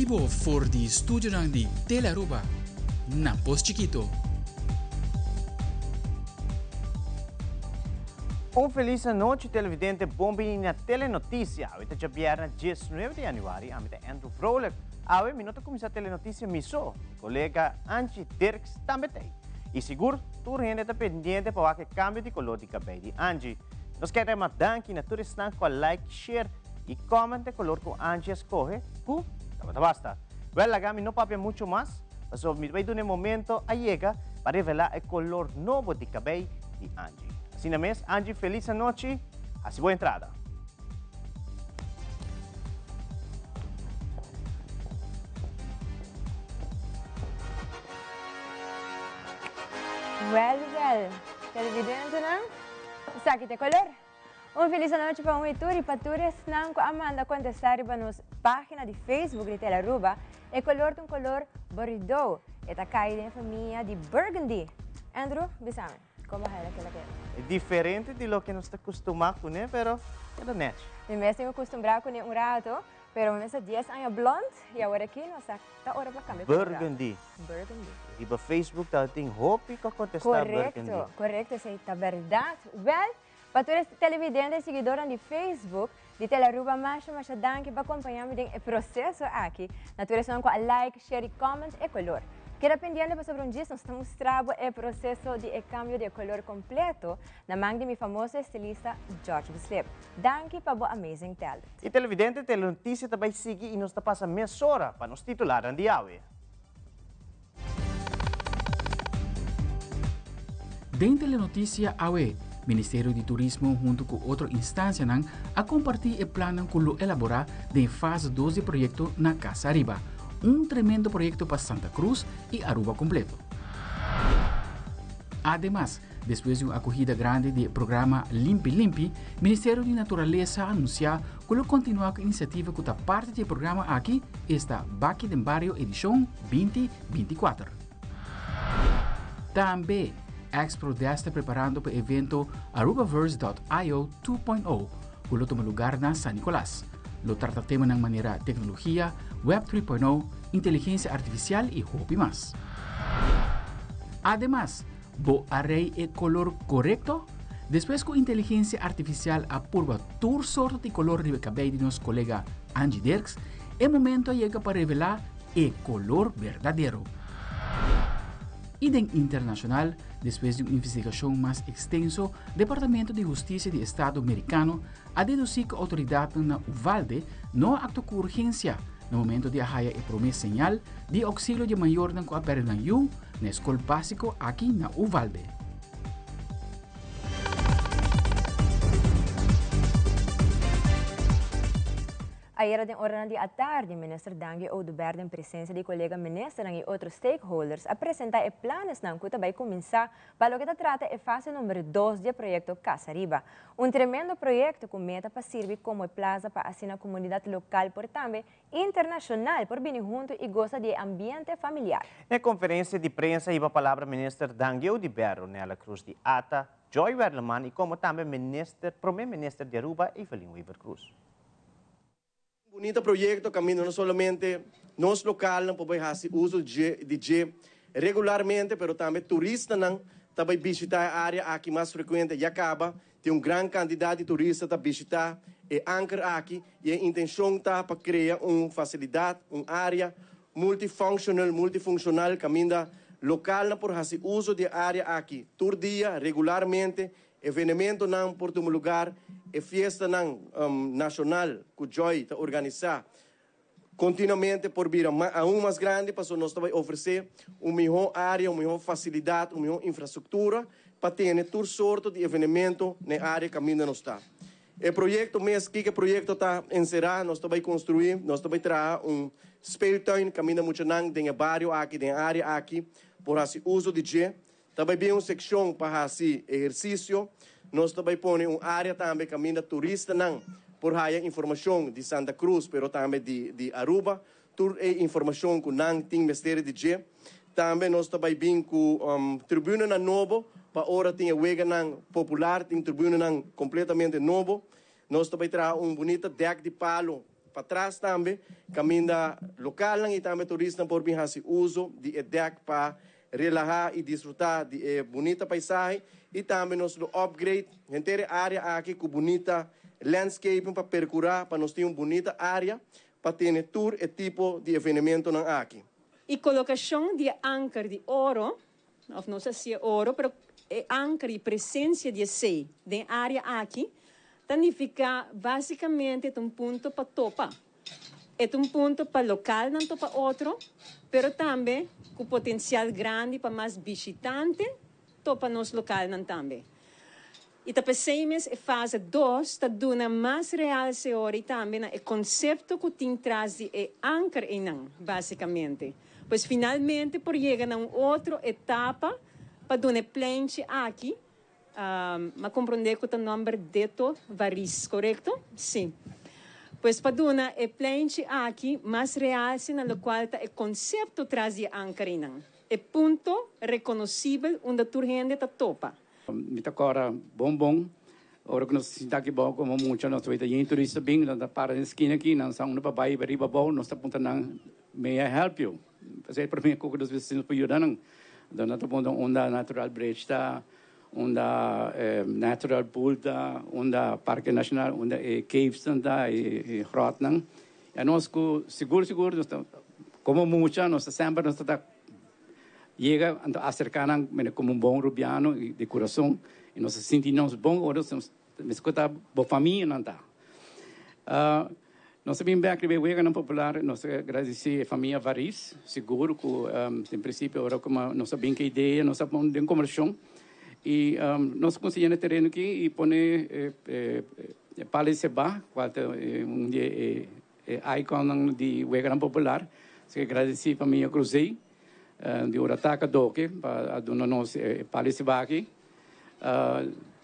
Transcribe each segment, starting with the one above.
bibo for di studionan di Telearuba na Pos Chikito. Un felis anochi televidente, bon bini na Telenoticia. Awe ta djabièrnè 19 di januari, ami ta Andrew Vrolijk. Awe mi no ta kuminsá Telenoticia mi so, mi kolega Angie Dirks tambe t'ei. I sigur tur hende ta pendiente pa wak e kambio di kolor di kabei di Angie. Nos kier rema danki na tur esnan ku a like, share i comment e kolor ku Angie a skohe ku tabata basta. Wèl laga mi no papia muchu mas, pasobra mi ta bai duna e momento a yega pa revelá e kolor nobo di kabei di Angie. Asina mes, Angie felis anochi, hasi bo entrada. Wèl wèl, televidentenan, esaki ta e kolor. Un felis anochi pa un i tur i pa tur esnan ku a manda kontestá riba nos página di Facebook di Telearuba. E kolor ta un kolor bordeaux. E ta kai den e famia di burgundy. Andrew, bisa mi, kon bo haña kila keda? E diferente di loke nos ta kustumá kuné, pero keda nèchi. Mi mes tin ku kustumbrá kuné un ratu. Pero mi mester dies aña blond y awor aki no sa ta ora pa cambia color. Burgundy. Burgundy. Riba Facebook tabatin hopi cu a contesta Burgundy. Correcto, correcto, esey ta berdad. Wel, pa tur e televidente y siguidornan di Facebook di Telearuba masha masha danki pa acompaña mi den e proceso aki. Na tur esunnan cu a like, share y comment e color. Keda pendiente pasobra un djis nos ta mustra bo e proceso di e cambio di e color completo na man di mi famoso estilista George Bislip. Danki pa bo amazing talent. E televidente Telenoticia ta bai sigui y nos ta pasa mesora pa nos titularnan di awe. Den Telenoticia awe, Ministerio di Turismo hunto cu otro instancianan a comparti e plannan cu lo elabora den fase dos di proyecto na Casa Ariba, un tremendo proyecto pa Santa Cruz y Aruba completo. Ademas, Despues di un acogida grandi di e programa Limpi Limpi, Ministerio di Naturalesa a anuncia cu lo continua cu e iniciativa cu ta parti di e programa aki, esta Baki den Bario edicion 2024. Tambe, Expro-Desk ta preparando pa e evento Arubaverse dot io 2.0 cu lo tuma lugar na San Nicolas. Lo trata temanan manera tecnologia, Web 3.0, inteligencia artificial y hopi mas. Ademas, Bo a rei e kolor korekto? Despues ku inteligensia artifisial a purba tur sorto di kolor riba e kabei di nos kolega Angie Dirks, e momento a yega pa revelá e kolor berdadero. I den internashonal, despues di un investigashon mas ekstenso, Departamento di Hustisia di Estado Merikano a dedusí ku outoridatnan na Uvalde no a aktua ku urgensia na momento di a haya e promé señal di ouxilio di e mayornan ku a pèrdè nan yu na e skol básiko aki na Uvalde. Ayera den oranan di atardi, Minister Dangui Oduber den presencia di colega ministernan y otro stakeholders a presenta e planesnan cu ta bay cuminsa Pa loke ta trata e fase number dos di e proyekto Casa Riba. Un tremendo proyekto ku meta pa sirbi komo e plaza pa asina komunidat lokal por tambe internashonal por bini huntu i gosa di e ambiente familiar. Na e konferensia di prensa hiba palabra Minister Dangui Oduber, Ronella Cruz di ata, Joy Werleman i komo tambe Minister Prome Minister di Aruba Evelyn Wever-Croes. Un bunita proyecto caminda no solamente nos localnan por bay haci uso di dje regularmente pero tambe turistanan ta bay bishita e area aki mas frecuente. Ya caba tin un gran cantidad di turista ta bishita e anker aki y e intencion ta pa crea un facilidad, un area multifunctional, multifuncional caminda localnan por haci uso di e area aki tur dia regularmente. Evenementonan por tuma lugar, e fiestanan nashonal ku Joy ta organisá kontinuamente por bira aun mas grandi pasobra nos ta bai ofresé un mihó área, un mihó fasilidat, un mihó infrastruktura pa tene tur sorto di evenemento na e área kaminda nos ta. E proyekto mes, kiko e proyekto ta enserá? Nos ta bai konstruí, nos ta bai traha un speeltuin kaminda muchanan den e bario aki, den e área aki por hasi uso di dje. Ta bai bin un sekshon pa hasi ehersisio. Nos ta bai pone un área tambe kaminda turistanan por haya informashon di Santa Cruz pero tambe di di Aruba. Tur e informashon ku nan tin mester di dje. Tambe nos ta bai bin ku tribunanan nobo pa ora tin e weganan popular tin tribunanan kompletamente nobo. Nos ta bai traha un bunita dèk di palo. patras tambe, caminda local y tambe turista por bin haci uso di e deck pa relaha y disfruta di e bunita paisahe y tambe nos lo upgrade henter area aki cu bunita landscaping pa percura pa nos tin un bunita area pa tene tur e tipo di evento aki. E colocacion di anker di oro, of no sa si oro, pero e anker y presencia di esey den area aki, significa basicamente un punto pa topa. E un punto pa local nan topa otro, pero tambe cu potencial grandi pa mas bishitante topa nos local nan tambe. Y ta pesey e fase 2 ta duna mas realce ora tambe na e concepto cu tin tras di e anker einan, basicamente. Pues finalmente por yega na un otro etapa pa duna plenchi aki, m'a comprende cu e nomber Deto Varis, corecto? Si. Pues pa duna e plenchi aki mas realce na locual ta e concepto tras di anker einan. E punto reconocibel unda tur hende ta topa. Mi ta corda bon bon. Ora cu nos sinta aki bon como mucha, nos ta yen turista bin, nan para na skina aki, nan sa unda pa bay riba abou, nos ta puntra nan, "May I help you?" Esey prome cu nos bisa pa yuda nan. Anto nan ta puntra unda Natural Bridge ta, unda Natural Pool ta, unda Parke Nacional, unda e caves ta, e grot nan. Y nos cu sigur sigur, nos ta, como mucha, nos ta semper nos ta yega acerca nan como un bon rubiano di curason y nos sinti nos bon ora nos scuta bo famia nan ta. Nos bin bek riba Weganan Popular, nos ta gradici e famia Varis, sigur cu en principio ora como nos a bin cu idea, nos a pone den conversacion y nos a consigue e tereno aki y pone palo di seba, cual ta un di e icon di Weganan Popular. Asina cu gradici famia Cruzé di Urataka Doke pa duna nos palo di seba aki.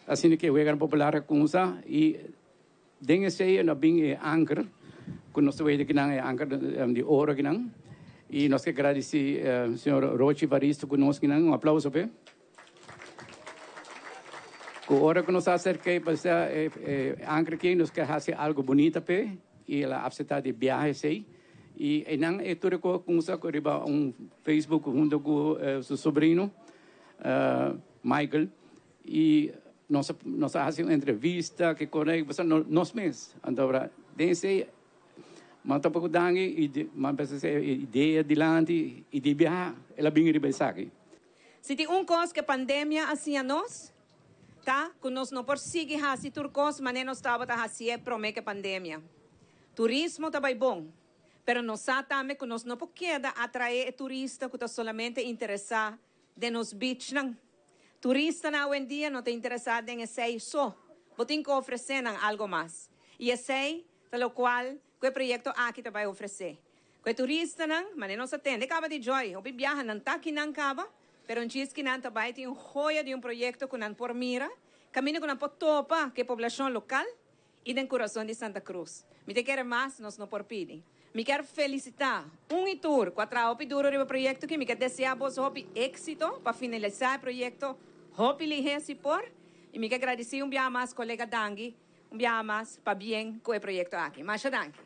Asina cu Weganan Popular a cuminsa y den esey a bin e anker, cu nos ta weten kinan e anker di oro kinan. Y nos kier gradici señor Rochi Varisto cu nos kinan, un aplauso p'e. Cu ora cu nos a acerca pa e anker aki, nos kier haci algo bunita p'e y el a acepta di biaha esey. Y einan e tur a cuminsa riba un Facebook hunto cu su sobrino, Michael. Y nos a haci un entrevista cu con nos mes. Anto, den esey, m'a topa cu Dangui y m'a pensa idea dilanti y di biaha, el a bin riba esaki. Si tin un cos cu pandemia a siña nos, ta cu nos no por sigui haci tur cos manera nos tabata haci prome cu pandemia. Turismo ta bay bon, pero nos sa tambe cu nos no por keda atrae turista cu ta solamente interesa den nos beach nan. Turista na hoy en dia no ta interesa den esey so, bo tin cu ofrece nan algo mas. Y esey ta locual cu e proyecto aki ta bay ofrece. Cu turista nan, manera nos a tende caba di Joy, hopi biaha nan ta aki nan caba, pero un chis cu nan ta bay tin un joya di un proyecto cu nan por mira, caminda cu nan por topa cu poblacion local y den curason di Santa Cruz. Mi ta kere mas, nos no por pidi. Mi kier felicita un y tur cu a traha hopi duro riba e proyecto aki, mi kier desea boso hopi exito pa finalisa e proyecto hopi lihe si por y mi kier gradici un biaha mas colega Dangui, un biaha mas pabien cu e proyecto aki. Masha danki.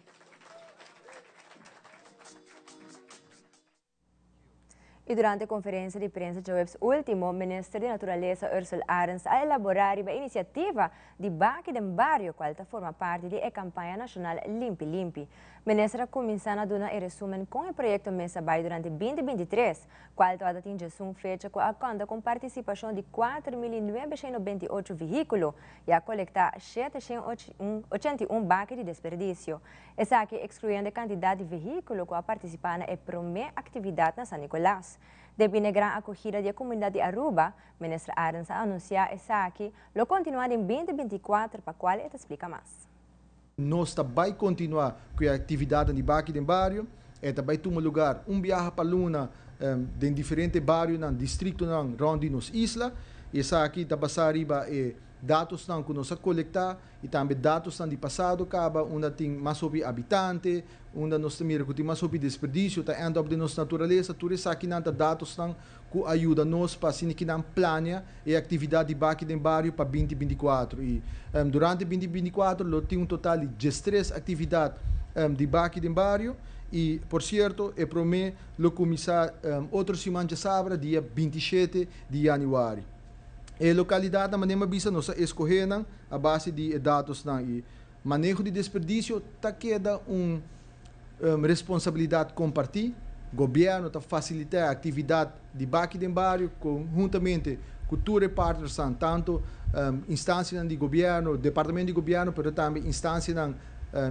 Y durante e conferencia di prensa diahuebs ultimo, Minister di Naturalesa Ursell Arends a elabora riba iniciativa di Baki den Bario, cual ta forma parti di e campaña nacional Limpi Limpi. Minister a cuminsa na duna e resumen con e proyecto mes a bay durante 2023, cual tabatin 11 fecha cu a conta cu participacion di 4.928 vehiculo y a colecta 781 baki di desperdicio. Esaki excluyendo e cantidad di vehiculo cu a participa na e prome actividad na San Nicolas. Debi na gran acogida di e comunidad di Aruba, Minister Arends a anuncia esaki lo continua den 2024, pa cual e ta splica mas. Nos ta bay continua cu e actividad di Baki den Bario, e ta bay tuma lugar un biaha pa luna den diferente bario nan, distrito nan rond di nos isla. Esaki ta basa riba e datos nan cu nos a colecta y tambe datos nan di pasado caba, unda tin mas hopi habitante, unda nos mira cu tin mas hopi desperdicio, ta end up den nos naturalesa. Tur esaki nan ta datos nan cu a yuda nos pa asina cu nan planea e actividad di Baki den Bario pa 2024. Y durante 2024 lo tin un total di 13 actividad. di Baki den Bario y por cierto e prome lo cuminsa otro siman djasabra dia 27 di januari. E localidadnan manera mi a bisa nos a escoge nan a base di e datosnan y maneho di desperdicio ta keda un responsabilidad comparti. Gobierno ta facilita e actividad di Baki den Bario conhuntamente cu tur e partnersnan, tanto instancianan di gobierno, departamento di gobierno, pero tambe instancianan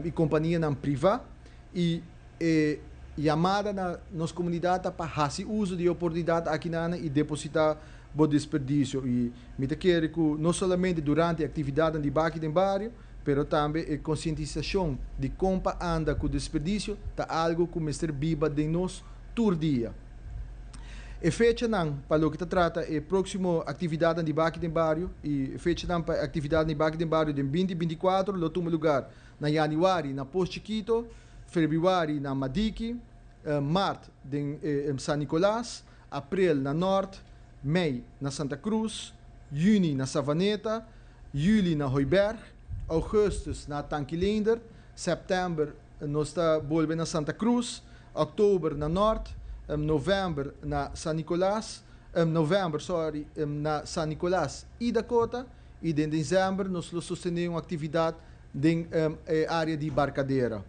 y companianan priva. Y e yamada na nos comunidad ta pa haci uzo di e oportunidad akinan y deposita bo desperdicio. Y mi ta kere cu no solamente durante e actividadnan di Baki den Bario, pero tambe e concientisacion di con pa anda cu desperdicio ta algo cu mester biba den nos tur dia. E fechanan pa loke ta trata e proximo actividadnan di Baki den Bario y e fechanan pa e actividadnan di Baki den Bario den 2024 lo tuma lugar na januari na Pos Chikito, februari na Madiki, maart den San Nicolas, april na Noord, mei na Santa Cruz, juni na Savaneta, juli na Hooiberg, augustus na Tanki Leendert, september nos ta bolbe na Santa Cruz, oktober na Noord, november na San Nicolas, november sorry, na San Nicolas y Dakota y den december nos lo sostene un actividad den e area di Barcadera.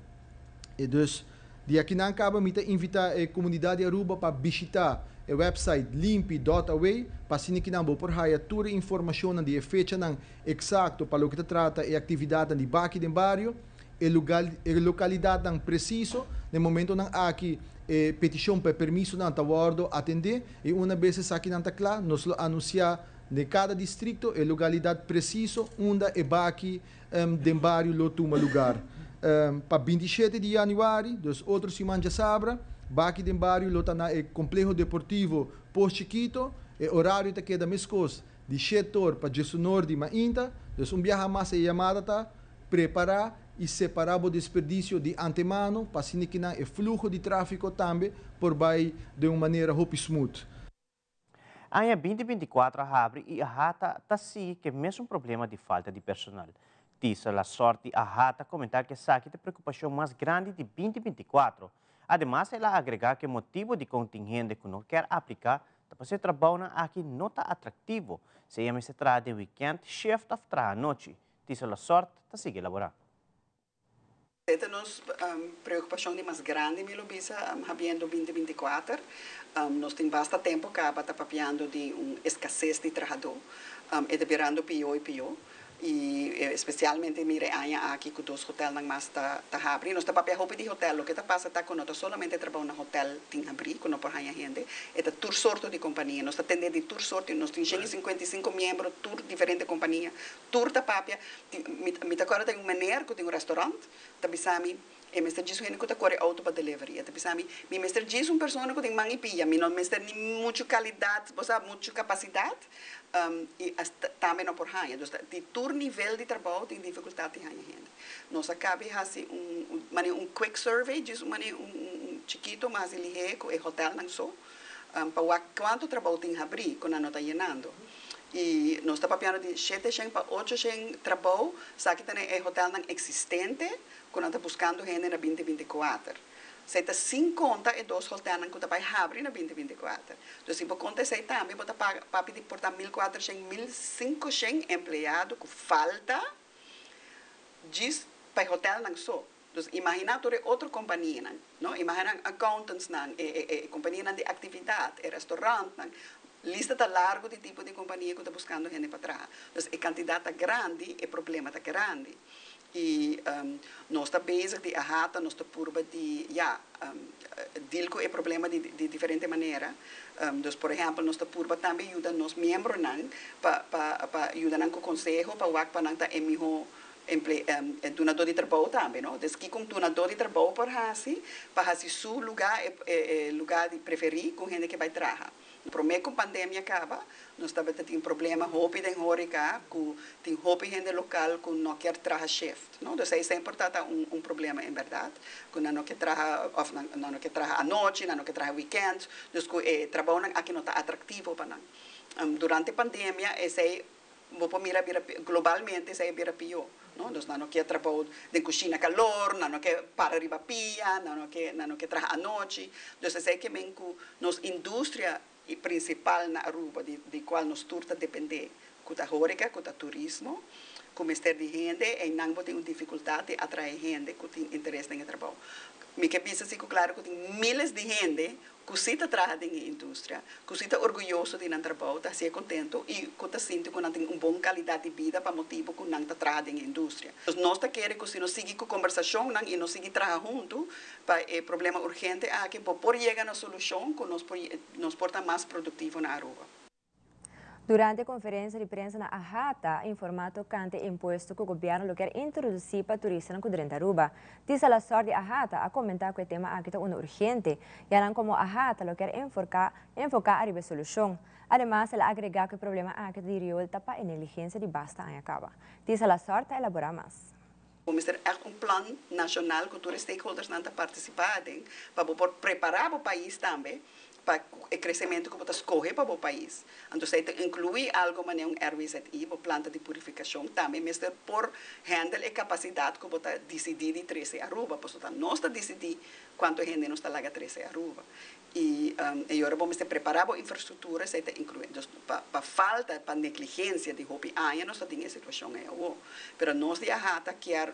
E dus di akinan caba mi ta invita e comunidad di Aruba pa bishita e website limpi.aw pa asina kinan bo por haya tur e informacionnan di e fechanan exacto pa loke ta trata e actividadnan di Baki den Bario, e lugar, e localidadnan preciso. Den momentonan aki e peticion pa e permisonan ta wordo atende y una bes esakinan ta cla nos lo anuncia den cada districto e localidad preciso unda e Baki den Bario lo tuma lugar. Pa 27 di januari, dus otro siman djasabra, Baki den Bario lo ta na e Compleho Deportivo Pos Chikito. E horario ta keda mescos di 7 or pa 11 or di mainta. Dus un biaha mas e yamada ta prepara y separa bo desperdicio di antemano pa asina kinan e fluho di trafico tambe por bay den un manera hopi smooth. Aña 2024 a habri y AHATA ta sigui cu e mesun problema di falta di personal. Tisa La Sorte AHATA a comenta cu esaki ta e preocupacion mas grandi di 2024. Ademas, el a agrega cu e motibo di contingente cu no kier aplica ta pasobra e trabounan aki no ta atractivo. Sea mester traha den weekend, shift of traha anochi. Tisa La Sorte ta sigui elabora. Esta nos preocupacion di mas grandi, mi lo bisa, habiendo 2024. Nos tin basta tempo caba ta papiando di un escasez di trahador. E ta birando pio y pio. Y especialmente mira aña aki cu dos hotelnan mas ta habri. Nos ta papia hopi di hotel. Loke ta pasa ta cu no ta solamente trabou na hotel tin habri, cu no por haya hende. E ta tur sorto di compania. Nos ta tende di tur sorto. Nos tin 155 miembro, tur diferente compania. Tur ta papia. Mi ta acorda tin un meneer cu tin un restaurant, ta bisami, e mester djis un hende cu ta core auto pa delivery. E ta bisami, mi mester djis un persona cu tin man y pia. Mi no mester ni mucho calidad, bo sa, mucho capacidad. Y tambe no por haya. Dus di tur nivel di trabou tin dificultad di haya hende. Nos a caba di haci un manera un quick survey, djis un manera un chikito mas lihe cu e hotelnan so, pa wak cuanto trabou tin habri cu nan no ta yenando. Y nos ta papiando di 700 pa 800 trabou, esaki ta e hotelnan existente, cu nan ta buscando hende na 2024. Esey ta sin conta e dos hotelnan cu ta bay habri na 2024. Dus si bo conta esey tambe, bo ta papia di por ta 1400, 1500 empleado cu falta djis pa e hotelnan so. Dus imagina tur e otro companianan, no? Imagina accountantsnan, e companianan di actividad, e restaurantnan. Lista ta largo di tipo di compania cu ta buscando hende pa traha. Dus e cantidad ta grandi, e problema ta grandi. Y nos ta bezig di AHATA, nos ta purba di, ja, deal cu e problema di diferente manera. Dus, por ehempel, nos ta purba tambe yuda nos miembronan pa yuda nan cu conseho, pa wak pa nan ta e miho dunador di trabou tambe, no? Dus kico un dunador di trabou por hasi, pa hasi su lugar, e lugar di preferi cu hende cu bay traha. Prome cu pandemia caba, nos tabata tin problema hopi den horeca, cu tin hopi hende local cu no kier traha shift, no? Dus esey semper ta un problema en berdad, cu nan no kier traha, of nan no kier traha anochi, nan no kier traha weekend, dus cu e trabounan aki no ta atractivo pa nan. Durante pandemia, esey bo por mira bira globalmente esey bira pio. No? Dus nan no ke trabou den kushina kalor, nan no ke para riba pia, nan no ke nan no ke traha anochi. Dus esei ke men ku nos industria principal na Aruba di di kual nos tur ta depende, ku ta horeca, ku ta turismo, ku mester di hende, einan bo tin un difikultat di atrae hende ku tin interes den e trabou. Mi ke bisa si ku klaro ku tin miles di hende ku si ta traha den e industria, ku si ta orguyoso di nan trabou, ta hasié kontentu i ku ta sinti ku nan tin un bon kalidat di bida pa motibu ku nan ta traha den e industria. Dus nos ta kere ku si nos sigui ku kombersashonnan i nos sigui traha huntu pa e problema urgente aki, bo por yega na solushon ku nos por nos por ta mas produktivo na Aruba. Durante e conferencia di prensa na AHATA a informa tocante e impuesto cu gobierno lo kier introduci pa turistanan cu drenta Aruba. Tisa Lasor di AHATA a comenta cu e tema aki ta uno urgente, ya nan como AHATA lo kier enforca enfoca ariba e solucion. Ademas el a agrega cu e problema aki ta di riool ta pa e negligencia di basta aña caba. Tisa Lasor ta elabora mas. Bo mester ègt un plan nashonal ku tur e stakeholdersnan ta partisipá aden pa bo por prepará bo pais tambe pa e kresementu ku bo ta skohe pa bo pais. Anto esei ta inkluí algu manera un RWZI, bo planta di purifikashon tambe mester por handle e kapasidat ku bo ta disidí di trese Aruba, pasobra ta nos ta disidí kuantu hende nos ta laga trese Aruba. I e ora bo mester prepará bo infrastruktura, esei ta inkluí. Dus pa pa falta, pa negligensia di hopi aña nos ta tin e situashon ei awor. Pero nos di AHATA kier,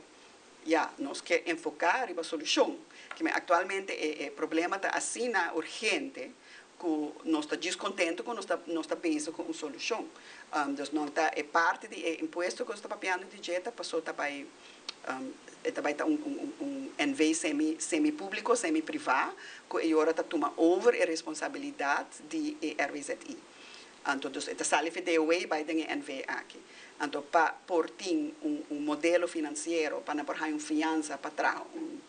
ya, nos ke enfoká riba solushon. Kimen aktualmente e e problema ta asina urgente ku nos ta djis kontentu ku nos ta nos ta bezig ku un solushon. Dus no ta e parti di e impuesto ku nos ta papiando di dje ta paso ta bai E ta bai ta un un NV semi semi públiko, semi privá, ku e ora ta tuma over e responsabilidat di e RWZI. Anto dus e ta sali for DOW bai den e NV aki. Anto pa por tin un un modelo finansiero pa nan por haña un fiansa pa traha un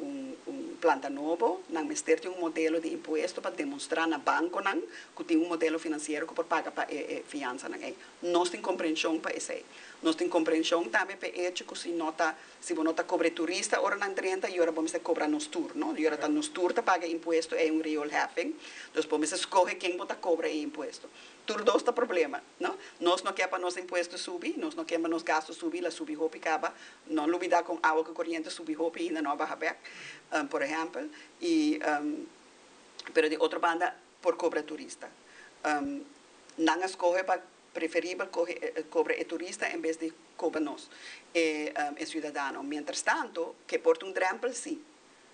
un un planta nobo, nan mester tin un modelo di impuesto pa demonstrá na bankonan ku tin un modelo finansiero ku por paga pa e e fiansanan ei. Nos tin komprenshon pa esei. Nos tin komprenshon tambe pa e echo ku si no ta, si bo no ta kobra e turista ora nan drenta, i ora bo mester kobra nos tur, no? I ora ta nos tur ta paga e impuesto, ei un rioolheffing. Dus bo mester skohe ken bo ta kobra e impuesto. Tur dos ta problema, no? Nos no ke pa nos impuesto subi, nos no ke pa nos gasto subi, la subi hopi kaba. No lubida kon awa ku koriente subi hopi ainda no a baha bek, por ehèmpel. I, pero di otro banda por kobra turista. Nan a skohe pa preferibel kohe kobra e turista en bes di kobra nos, e e siudadano. Mientrastanto, ke por ta un drèmpel sí.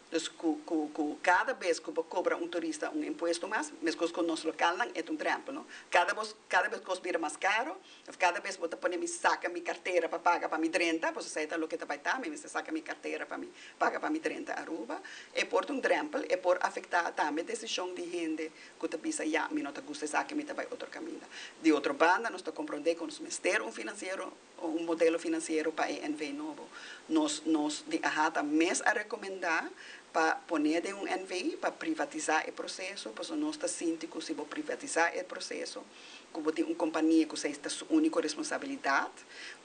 Dus ku ku ku kada bes ku bo kobra un turista un impuesto mas, meskos ku nos lokalnan, e ta un drèmpel, no? Kada bos kada bes kos bira mas karo, òf kada bes bo ta pone mi saka mi kartera pa paga pa mi drenta, pasobra esei ta loke ta bai ta, mi mester saka mi kartera pa mi paga pa mi drenta Aruba. E por ta un drèmpel, e por afektá tambe desishon di hende ku ta bisa ya mi no ta gusta esaki mi ta bai otro kaminda. Di otro banda nos ta komprondé ku nos mester un finansiero o un modelo finansiero pa e NV nobo. Nos nos di AHATA mes a rekomendá pa poné den un NV pa privatisá e proseso pasobra nos ta sinti ku si bo privatisá e proseso ku bo tin un kompania ku esei ta su úniko responsabilidat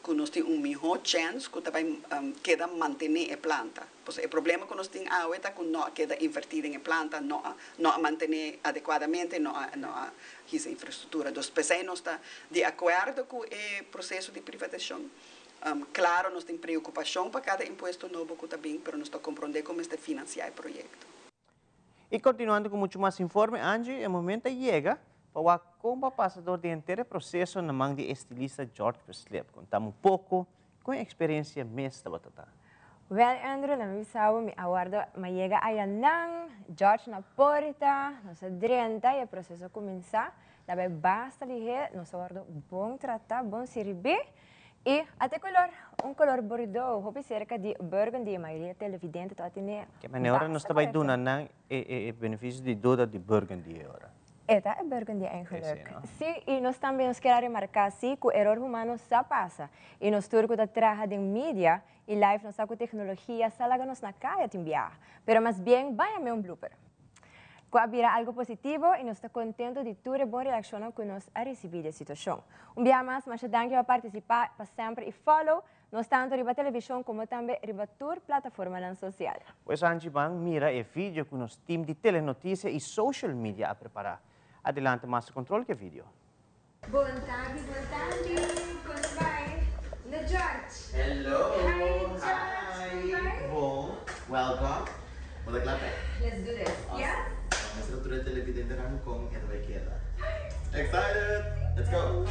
ku nos tin un mihó chèns ku ta bai keda mantené e planta. Pasobra e problema ku nos tin awe ta ku no a keda invertí den e planta, no a no a mantené adekuadamente, no a no a hisa infrastruktura. Dus p'esei nos ta di akuerdo ku e proseso di privatishon. Klaro nos tin preokupashon pa kada impuesto nobo ku ta bin, pero nos ta komprondé ku mester finansiá e proyekto. I kontinuando ku muchu mas informe, Angie, e momento a yega pa wak kon bo a pasa dor di henter e proseso na man di e estilista George Verslip. Kontami un poko Kon e eksperensia mes tabata ta? Wèl Andrew, laga mi bisa bo, mi a warda mi a yega ayanan, George na porta, nos a drenta i e proseso a kuminsá. Ta bai basta lihé, nos a wòrdu bon tratá, bon sirbí i a te kolor, un kolor bordeaux, hopi serka di burgundy, e mayoria televidente tabata tene Ke manera ora nos basta ta bai korekto. duna nan e e benefisio di duda di burgundy e ora? E ta e burgundy eigenlijk. Sí, i nos tambe nos kier a remarká sí ku eror humano sa pasa. I nos tur ku ta traha den media i live nos sa ku teknologia sa laga nos na kaya tin biaha. Pero mas bien bai a me un blooper. Ku a bira algu positivo i nos ta kontentu di tur e bon reakshonnan ku nos a risibí di e situashon. Un biaha mas masha danki pa partisipá pa semper i follow nos tantu riba televishon komo tambe riba tur plataformanan sosial. Pues Angie ban mira e video ku nos team di Telenotisia i social media a prepará. Adelante Master Control ku e video. Bon tardi, bon tardi. Kon ta bai? Na George. Hello. Hi, George. Hi. Bon. Welcome. Bo ta kla p'e? Let's do this. Yes? Mester tur e televidentenan kon e ta bai keda. Excited! Let's go!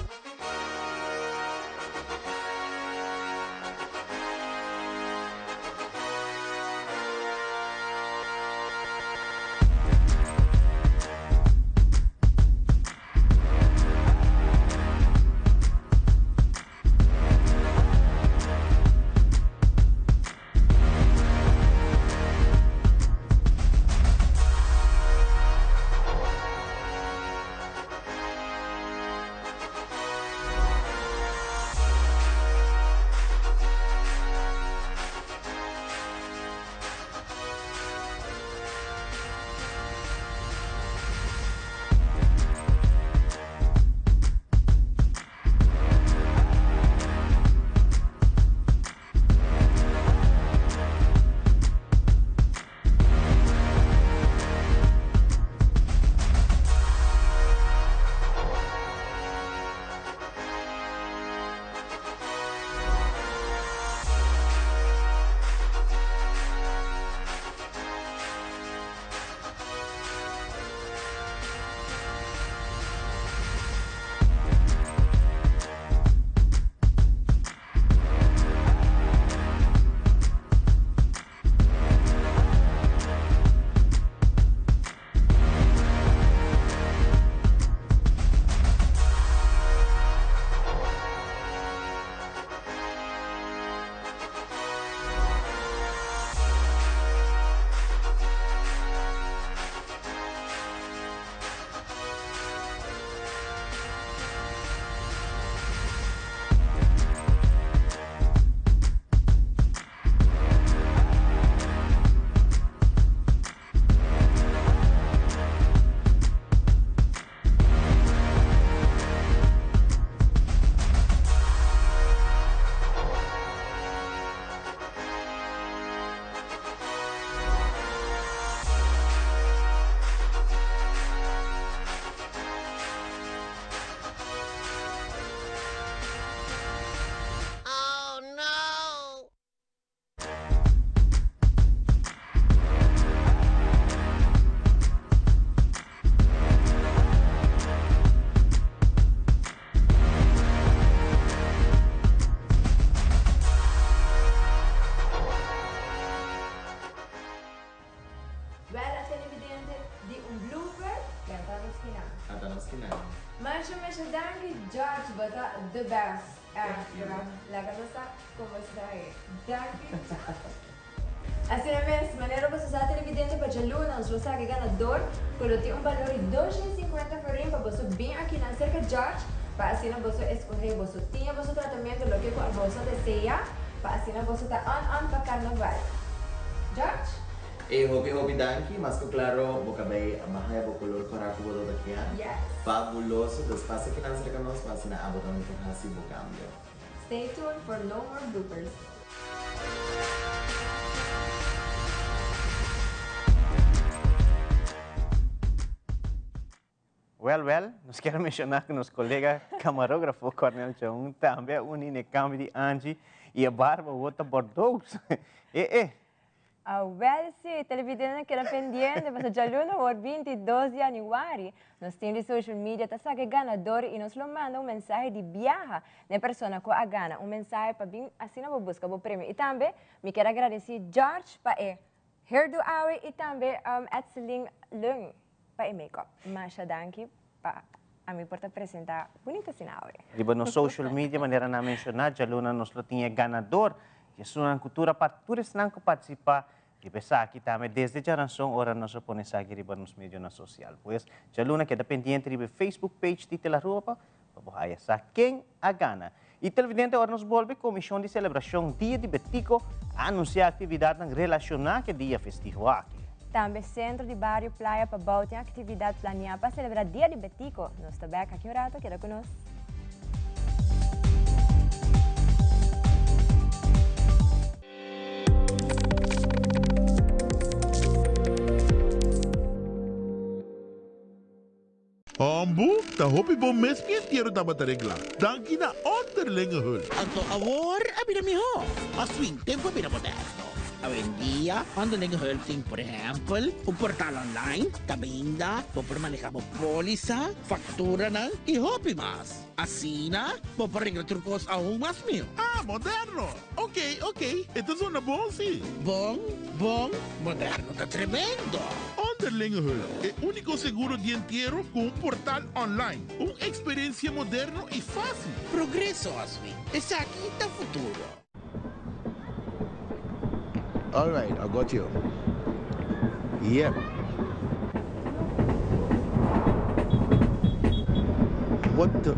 Wel a televidente di un blooper y ata nos kinan. Ata nos kinan. Masha masha danki George bo ta the best. Thank you. Laga nos sa como sta e. Danki George. Asina mes, manera boso sa televidente pa djaluna nos lo saka e ganador cu lo tin un balor di 250 florin pa boso bin akinan cerca George pa asina boso escoge boso tiña boso tratamento loke cu aboso desea pa asina boso ta on on pa carnaval. George? Ey hopi hopi danki, mas cu claro bo cabey a baha bo color cora cu bo ta kia. Yes. Fabuloso, dus pasa kinan cerca nos pa asina abo tambe por haci bo cambio. Stay tuned for no more bloopers. Wel, wel, nos kier menciona cu nos colega camarógrafo Cornel Chaun tambe a uni n'e cambio di Angie y e barba awor ta bordeaux. E, e! Awel si, televidentenan keda pendiente pasobra djaluna awor 22 di januari nos team di social media ta saka e ganador y nos lo manda un mensahe di biaha na e persona cu a gana. Un mensahe pa bin asina bo busca bo premio. Y tambe mi kier a gradeci George pa e hairdo awe y tambe Edseline Leung pa e make-up. Masha danki pa ami por ta presenta bunita asina awe. Riba nos social media manera nan a menciona djaluna nos lo tin e ganador di esunnan cu tur a tur esnan cu participa riba esaki tambe desde djaranson ora nos a pone esaki riba nos medionan social. Pues djaluna keda pendiente riba e Facebook page di Telaruba pa bo haya sa ken a gana. Y televidente ora nos bolbe Comision di Celebracion Dia di Betico a anuncia actividadnan relaciona cu e dia festivo aki. Tambe Centro di Bario Playa Pabao tin actividad planea pa celebra Dia di Betico. Nos ta bek aki un rato, keda cu nos. Hombu, ta hopi bon mes mi entiero tabata reglá. Danki na Onderlinge Hulp. Anto awor a bira mihó. Aswin tempu a bira moderno. Awendia Onderlinge Hulp tin por ehèmpel un portal online kaminda bo por manehá bo pólisa, fakturanan i hopi mas. Asina bo por regla tur kos aun mas mihó. Ah, moderno! Ok, ok, e ta zona bon si. Bon, bon, moderno ta tremendo! Onderlinge Hulp, e úniko seguro di entiero ku un portal online. Un eksperensia moderno i fásil. Progreso, Oswin. Esaki ta futuro. Alright, I got you. Yep. What the?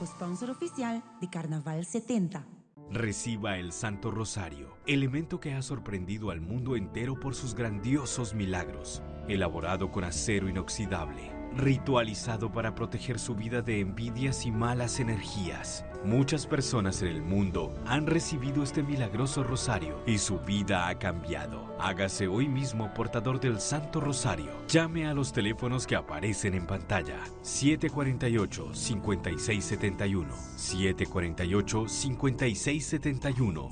Sponsor oficial di Carnaval 70. Reciba el Santo Rosario, elemento que ha sorprendido al mundo entero por sus grandiosos milagros. Elaborado con acero inoxidable, ritualizado para proteger su vida de envidias y malas energías. Muchas personas en el mundo han recibido este milagroso rosario y su vida ha cambiado. Hágase hoy mismo portador del Santo Rosario. Llame a los teléfonos que aparecen en pantalla. 748-5671. 748-5671.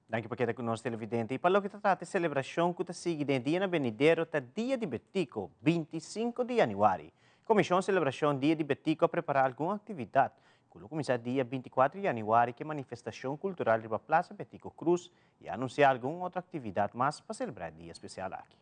Danki pa keda ku nos televidente. I pa loke ta trata e selebrashon ku ta sigui den e dianan benidero ta Dia di Betico, 25 di yanüari. Komishon Selebrashon Dia di Betico a prepará algun aktividat ku lo kuminsá dia 24 di yanüari ku e manifestashon kultural riba Plaza Betico Cruz i a anunsiá algun otro aktividat mas pa selebrá e dia spesial aki.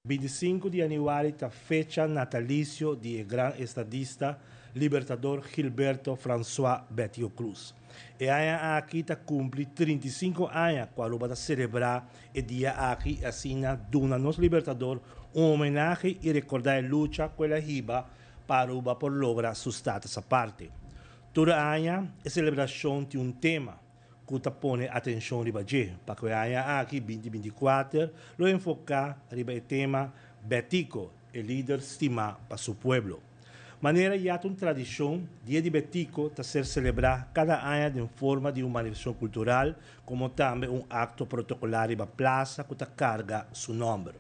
25 di yanüari ta fecha natalisio di e gran estadista, libertador Gilberto Francois Betico Croes. E aña aki ta kumpli 35 aña ku Aruba ta selebrá e dia aki i asina duna nos libertador un homenahe i rekordá e lucha ku el a hiba pa Aruba por logra su status aparte. Tur aña e selebrashon tin un tema ku ta pone atenshon riba dje. Pa ku e aña aki, 2024, lo enfoká riba e tema Betico, e lider stimá pa su pueblo. Manera ya ta un tradishon, Dia di Betico ta ser selebrá kada aña den forma di un manifestashon kultural komo tambe un akto protokolar riba plasa ku ta karga su nòmber.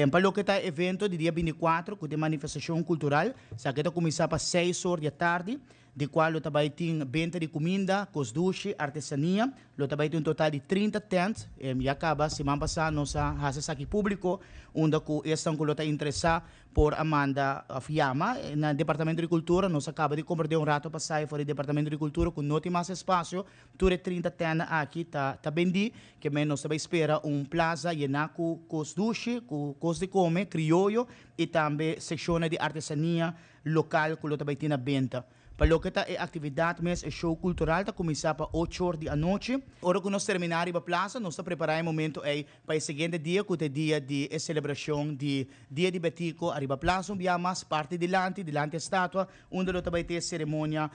Pa loke ta e evento di dia 24 ku ta e manifestashon kultural, esaki ta kuminsá pa seis or di atardi, di cual lo ta bay tin benta di cuminda, cos dushi, artesania. Lo ta bay tin un total di 30 tent. Ya caba siman pasa nos a haci esaki publico, unda cu esnan cu lo ta interesa por a manda of yama na Departamento di Cultura. Nos a caba di comprende un rato pasa for di Departamento di Cultura cu no tin mas espacio. Tur e 30 tentnan aki ta ta bendi. Ke men nos ta bay spera un plaza yena cu cos dushi, cu cos di come, crioyo y tambe seccionnan di artesania local cu lo ta bay tin na benta. Pa loke ta e actividad mes, e show cultural ta cuminsa pa ocho or di anochi. Ora cu nos termina riba plaza, nos ta prepara e momento ey pa e siguiente dia cu ta e dia di e celebracion di Dia di Betico ariba plaza un bia mas parti dilanti, dilanti e statua, unda lo ta bay tin e ceremonia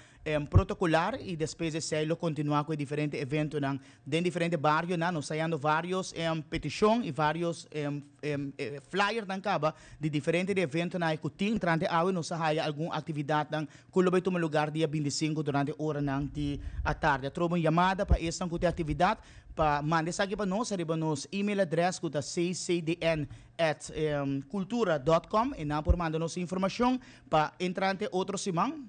protocolar y despues di esey lo continua cu e diferente eventonan den diferente barionan. Nos ta hayando varios peticion y varios flyernan caba di diferente di eventonan cu tin. Durante awe nos a haya algun actividadnan cu lo bay tuma lugar dia 25 durante oranan di atardi. A troba un yamada pa esnan cu tin actividad pa manda esaki pa nos ariba nos email address cu ta ccdn at cultura dot com y nan por manda nos informacion pa entrante otro siman.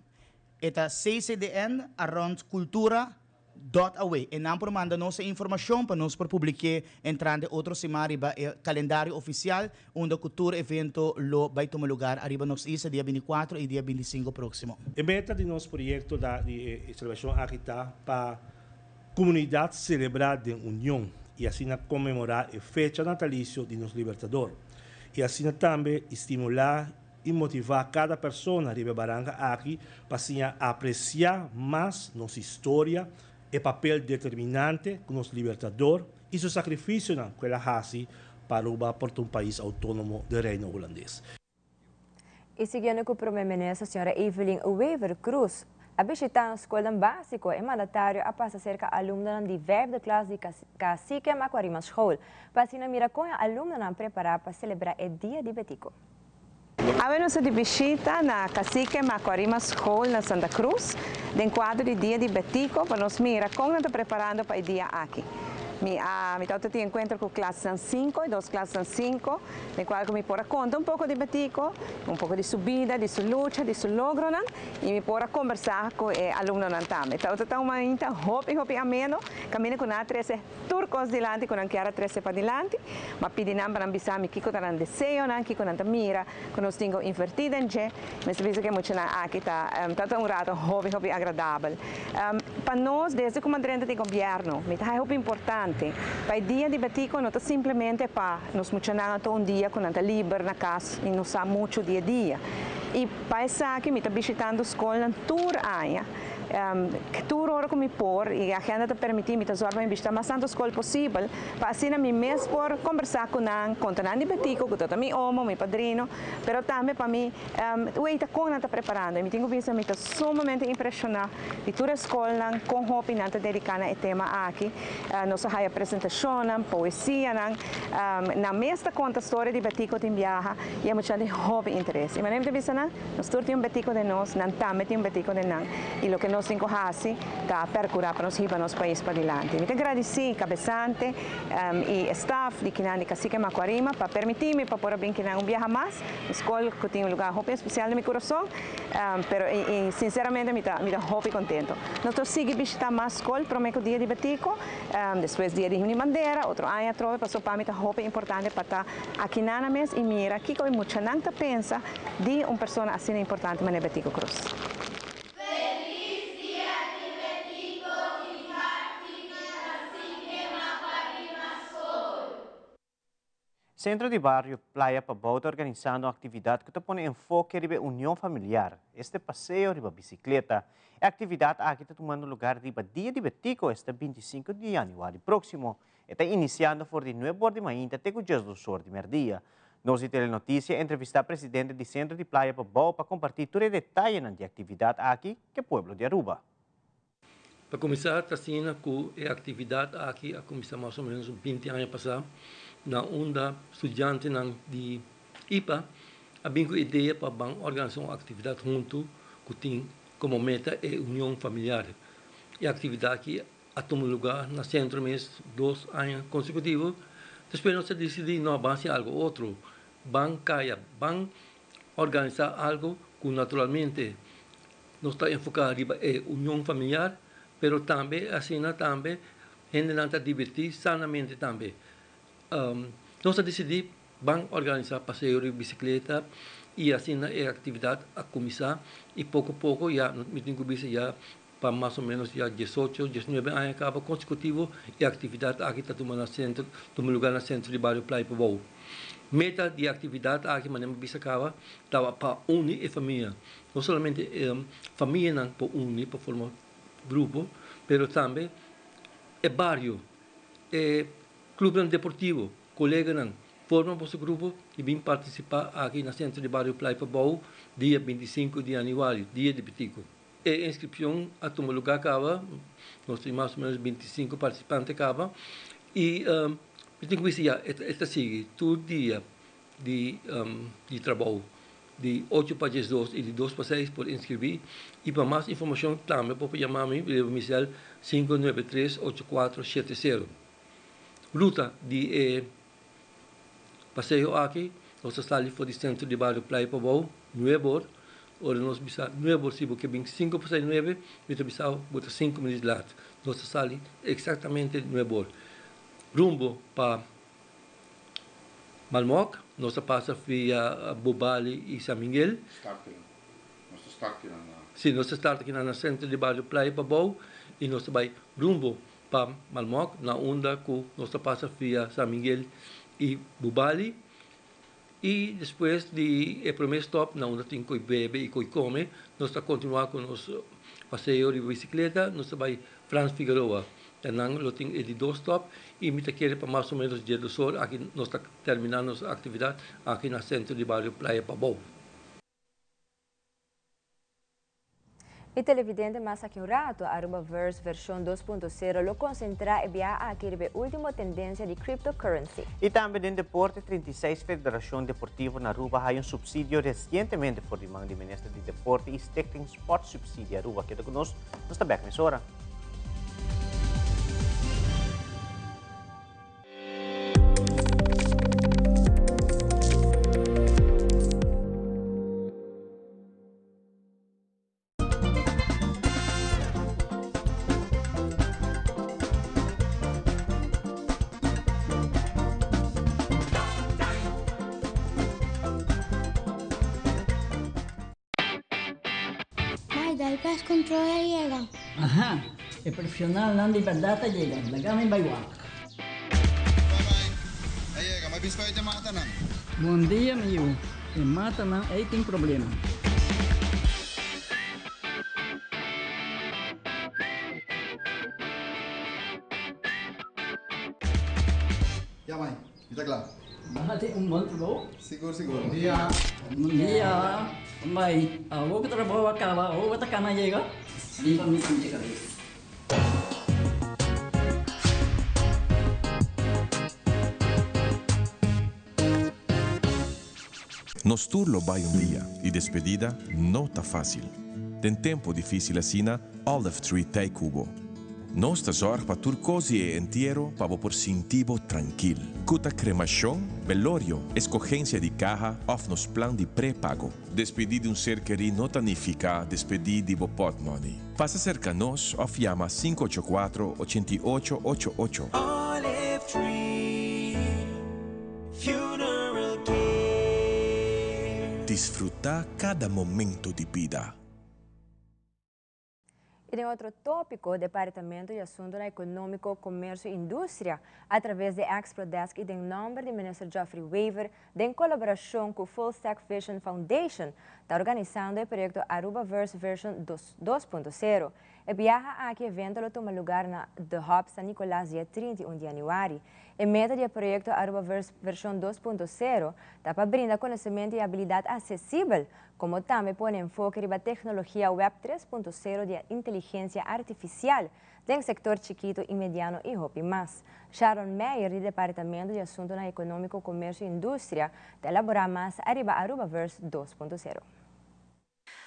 E ta ccdn arond cultura dot awe. E nan por manda nos e informacion pa nos por publike entrante otro siman riba e calendario oficial unda cu tur evento lo bay tuma lugar ariba nos isla dia 24 y dia 25 proximo. E meta di nos proyecto ta di e celebracion aki ta pa comunidad celebra den union y asina conmemora e fecha natalicio di nos Libertador y asina tambe stimula y motiva cada persona riba e baranca aki pa siña aprecia mas nos historia. E papel determinante ku nos Libertador i su sakrifisionan ku el a hasi pa Aruba por ta un pais outónomo den Reino Hulandes. Y siguiendo cu Prome Minister Sra. Evelyn Wever Croes a bishita scolnan basico, e mandatario a pasa cerca alumnonan di vijfde klas di Cacique Macuarima School pa asina mira con e alumnonan prepara pa celebra e Dia di Betico. Awe nos ta di bishita na Cacique Macuarima School na Santa Cruz den cuadro di Dia di Betico pa nos mira con nan ta preparando pa e dia aki. Mi a mi tabata tin encuentro cu klasnan cinco y dos klasnan cinco den cual cu mi por a conta un poco di Betico, un poco di su bida, di su lucha, di su logronan y mi por a conversa cu e alumnonan tambe. Tabata ta un mainta hopi hopi ameno caminda cu nan a trece Tur kos dilanti ku nan kier a trese padilanti, ma pidi nan pa nan bisa mi kiko ta nan deseonan, kiko nan ta mira ku nos tin ku invertí den dje. Mester bisa ku e muchanan aki ta ta un rato hopi hopi agradabel. Pa nos desde ku madrenta di gobièrnu, mi ta haña hopi importante pa e dia di Betico no ta simplemente pa nos muchanan anto un dia ku nan ta liber na kas i no sa muchu di e dia. I pa esaki mi ta bishitando skolnan tur aña. Tur ora ku mi por i e agenda ta permití mi ta zòrg pa mi bishitá mas tantu skol posibel pa asina mi mes por kombersá ku nan, konta nan di Betico ku ta ta mi omo, mi padrino, pero tambe pa mi weita kon nan ta preparando. I mi tin ku bisa mi ta sumamente impreshoná di tur e skolnan kon hopi nan ta dediká na e tema aki. Nos a haya presentashonnan, poesianan, nan mes ta konta storia di Betico tin biaha i e muchanan tin hopi interes. I manera mi ta bisa nan, Nos tur tin un betico den nos, nan tambe tin un betico den nan, y loke nos tin cu haci ta percura pa nos hiba nos pais padilanti. Mi ta gradici cabesante y e staff di kinan di Cacique Macuarima pa permiti mi pa por a bin kinan un biaha mas, un scol cu tin un lugar hopi especial den mi curason, pero y sinceramente mi ta mi ta hopi contento. Nos ta sigui bishita mas scol prome cu dia di betico, despues dia di Himno y Bandera, otro aña atrobe, pasobra pa mi ta hopi importante pa ta akinan mes y mira kico e muchanan ta pensa Di un persona asina importante manera Betico Croes. Feliz dia di Betico di parti di Cacique Macuarima School. Centro di Bario Playa Pabou ta organisando un actividad cu ta pone enfoke riba e union familiar, este paseo riba bicicleta. E actividad aki ta tumando lugar riba dia di Betico, esta 25 di januari proximo. E ta iniciando for di nuebe or di mainta te cu diesdos or di merdia. Nos di Telenoticia a entrevista presidente di Centro di Playa Pabou pa comparti tur e detayenan di e actividad aki cu e pueblo di Aruba. Pa cuminsa ta asina cu e actividad aki a cuminsa mas o menos un binti aña pasa na unda studiantenan di ipa a bin cu idea pa ban organisa un actividad hunto cu tin como meta e union familiar. E actividad aki a tuma lugar na centro mes dos aña consecutivo, despues nos a dicidi no ban haci algo otro, ban caya, ban organisa algo cu naturalmente nos ta enfoca riba e union familiar, pero tambe asina tambe hendenan ta diverti sanamente tambe. Nos a dicidi ban organisa paseo riba bicicleta y asina e actividad a cuminsa y poco poco ya mi tin cu bisa ya Pa mas o menos ya diesocho, diesnuebe aña kaba konsekutivo e aktividat aki ta tuma na sentro, tuma lugá na sentro di bario Playa Pabou. Meta di e aktividat aki, manera mi bisa kaba, tawa pa uni e famia. No solamente e famianan por uni pa forma grupo, pero tambe e bario, e klubnan deportivo, koleganan, forma boso grupo i bin partisipá aki na sentro di bario Playa Pabou dia 25 di yanüari, dia di Betico. E inscripcion a tuma lugar caba, nos tin mas o menos 25 participante caba y mi tin cu bisa ya e ta sigui tur dia di di trabou di ocho pa diesdos y di dos pa seis por inscribi y pa mas informacion tambe por yama mi riba mi cel cinco nuebe tres ocho cuatro shete cero. Ruta di e Paseo aki nos ta sali for di sentro di bario Playa Pabou, nuebe or. Ora nos bisa nuebe or si bo ke bin sinku pasá di nuebe, mi ta bisa bo ta sinku minüt lat. Nos ta sali eksaktamente nuebe or. Rumbo pa Malmok, nos ta pasa via Bobali i San Miguel. Start kinan. Nos ta start kinan na. Si, nos ta start kinan na sentro di bario Playa Pabou i nos ta bai rumbo Pa Malmok, na unda ku nos ta pasa via San Miguel i Bubali. I despues di e promé stòp, na unda tin koi bebe i koi kome, nos ta kontinuá ku nos paseo riba bisikleta. Nos ta bai Frans Figueroa. Nan lo tin e di dos stop y mi ta kere pa mas o menos 12 or aki nos ta termina nos actividad aki na Centro di Bario Playa Pabou. Y televidente mas aki un rato, Arubaverse version 2.0 lo concentra e biaha aki riba e ultimo tendencia di cryptocurrency. Y tambe den deporte, 36 federacion deportivo na Aruba haya un subsidio recientemente for di man di Minister di Deporte y Stichting Sportsubsidie Aruba. Keda cu nos, nos ta bek mesora. Mai, dal pest control a yega. Aha, e profesionalnan di berdad a yega, laga mi bai wak. A yega, ma biscoit e matanan. Bon dia mi yu, e matanan ei tin problema. Ya mai, mi ta kla. Bo a hasi un bon trabou. Sigur sigur. Bon dia. Bon dia. Mai, awor ku trabou a kaba, awor bo ta kana yega? Riba mi sinti kabes. Nos tur lo bai un dia y despedida no ta facil. Den tempo dificil asina, Olive Tree t'ey cu bo. Nos ta zorg pa tur cos di e entiero pa bo por sinti bo trankil. Cu ta cremacion, velorio, escogencia di caha of nos plan di prepago. Despedi di un ser keri no ta nifica despedi di bo potmoney. Pasa cerca nos of yama 584 88 88. Olive Tree Funeral Care. Disfruta cada momento di bida. Y den otro topico, Departamento di Asuntonan Economico, Comercio y Industria, a traves di Exprodesk y den nomber di Minister Geoffrey Wever, den colaboracion cu Full Stack Vision Foundation, ta organisando e proyecto Arubaverse Version 2.0. E biaha aki evento lo tuma lugar na The Hub San Nicolas dia 31 di januari. E meta di e proyecto Arubaverse Version 2.0 ta pa brinda conocemento y habilidad accesibel como tambe pone enfoke riba tecnologia web 3.0 di inteligencia artificial den sector chikito y mediano y hopi mas. Sharon Meyer di Departamento di Asuntonan Economico, Comercio y Industria ta elabora mas ariba Arubaverse 2.0.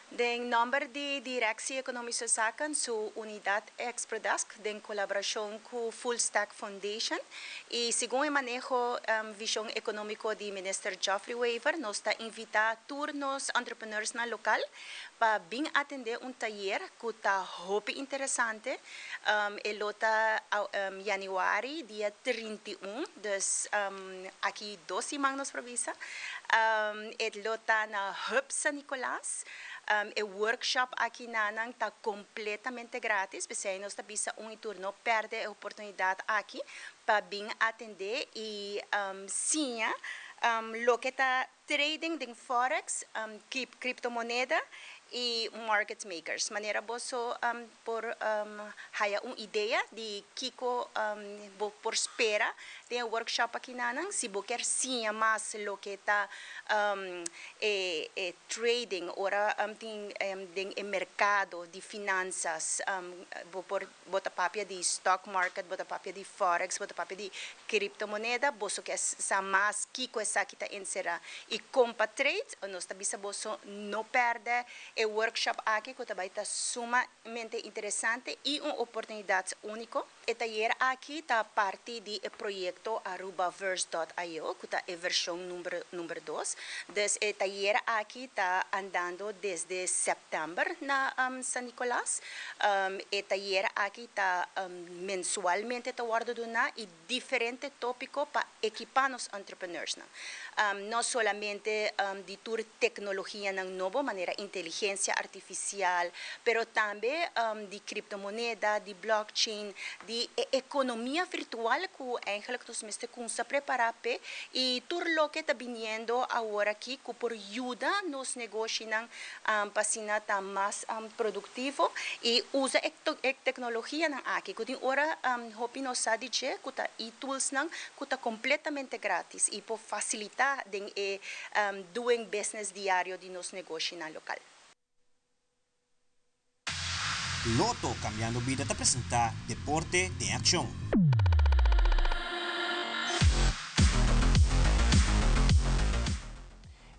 Den nomber di Directie Economische Zaken su unidad Exprodesk den colaboracion cu Full Stack Foundation y segun e maneho vision economico di Minister Geoffrey Wever nos ta invita tur nos entrepreneursnan local pa bin atende un tayer cu ta hopi interesante. E lo ta januari dia 31 dus aki dos siman nos por bisa. E lo ta na Hub San Nicolas. E workshop aki nanan ta completamente gratis, p'esei nos ta bisa un y tur no perde e oportunidad aki pa bin atende y siña loke ta trading den forex, criptomoneda y market makers. Manera boso por haya un idea di kico bo por spera den e workshop aki nanan. Si bo kier siña mas loke ta e trading ora tin den e mercado di finanzas, bo por bo ta papia di stock market, bo ta papia di forex, bo ta papia di criptomoneda, boso kier sa mas kico esaki ta encera y con pa trade, nos ta bisa boso no perde e workshop aki cu ta bay ta sumamente interesante y un oportunidad unico. E tayer aki ta parti di e proyecto Arubaverse dot io, cu ta e version number number dos. Dus e tayer aki ta andando desde september na San Nicolas. E tayer aki ta mensualmente ta wordo duna y diferente topico pa ekipa nos entrepreneursnan. No solamente di tur tecnologianan nobo manera inteligencia. inteligensia artifisial, pero tambe di kriptomoneda, di blockchain, di e ekonomia virtual ku eigenlijk nos mester kumsa prepará p'e i tur loke ta biniendo awor aki ku por yuda nos negoshinan pa asina ta mas produktivo i usa e teknologianan aki ku tin ora hopi nos sa di dje ku ta e-toolsnan ku ta kompletamente gratis i por fasilitá den e doing business diario di nos negoshinan lokal. Lotto Cambiando Bida ta presenta Deporte den Accion.